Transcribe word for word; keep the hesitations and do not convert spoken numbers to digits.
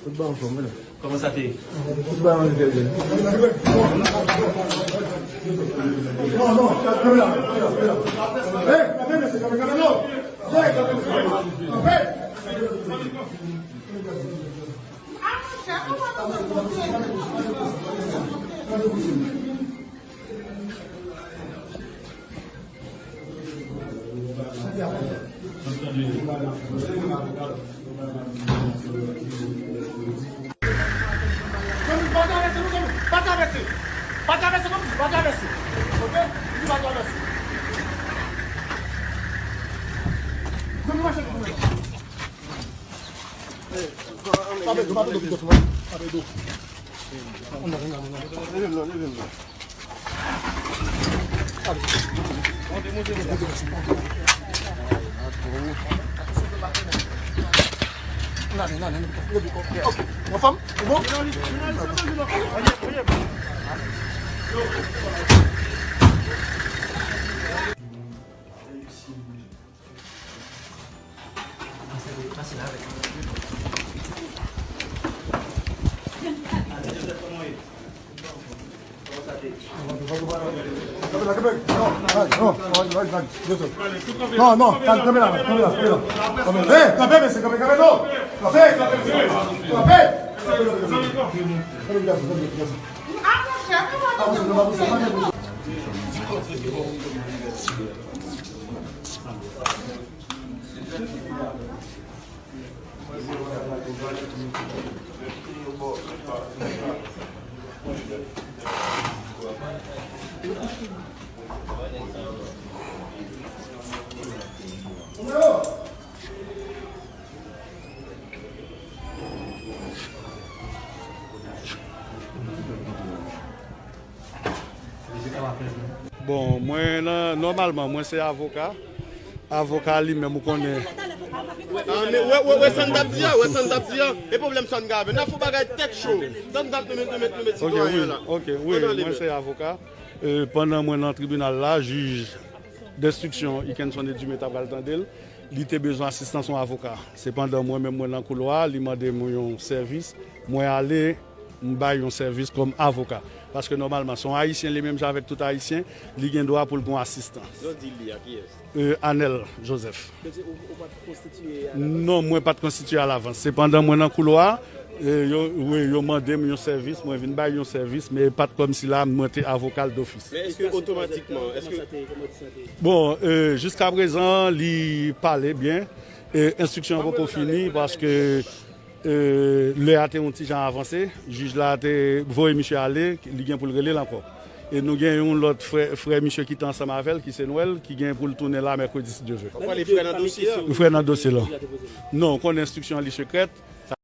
Tout bagay anfòm, wi. Kòman sa te ye? Tout bagay anfòm, wi. Non, non, kanpe la, kanpe la, kanpe la. Hey, kanpe, mesye, kanpe, kanpe, non. Hey, kanpe, kanpe. Non, non, kanpe la, kanpe la, kanpe la. Hey, kanpe, mesye, kanpe, kanpe, non. Kanpe, kanpe, kanpe, kanpe. Bon, mwen nan, nòmalman, mwen se avoka. Avoka li menm, ou konnen. Ah, men, wè, wè, wè, sa n t ap di a, wè, sa n t ap di a. E pwoblèm sa n ka avè. N ap fè bagay tèt cho. Tann dat nou met, nou met, nou met sitwayen an la. Ok, wi, mwen se avoka. E, pandan mwen nan tribinal la, jij denstriksyon Ikenson Edumé ta pral tande l. Li te bezwen asistans yon avoka. Sepandan, mwen menm, mwen nan koulwa, li mande m yon sèvis. Mwen ale, m bay yon sèvis kòm avoka. Paske nòmalman, se yon Ayisyen, li menm jan avèk tout Ayisyen, li gen dwa pou l gen yon asistans. Lè w di li a, kiyès? E, Anel Joseph. Ou, ou pa t konstitiye alavans? Non, mwen pa t konstitiye alavans. Sepandan, mwen nan koulwa, e, yo, wi, yo mande m yon sèvis, mwen vin bay yon sèvis, men e pa t kòmsi la, mwen te avoka l dofis. Men èske otomatikman, èske... Bon, e, jiskaprezan, li pale byen. E, enstriksyon an poko fini, paske E, lè a te yon ti jan avanse, jij la te voye misye ale, li gen pou l rele l ankò. E nou gen yon lòt frè, frè misye ki te ansanm avè l, ki se Nwèl, ki gen pou l tounen la mèkredi, si Dye vle. Ou pale frè nan dosye a? Frè nan dosye la. Non, ou konnen enstriksyon an li sekrèt,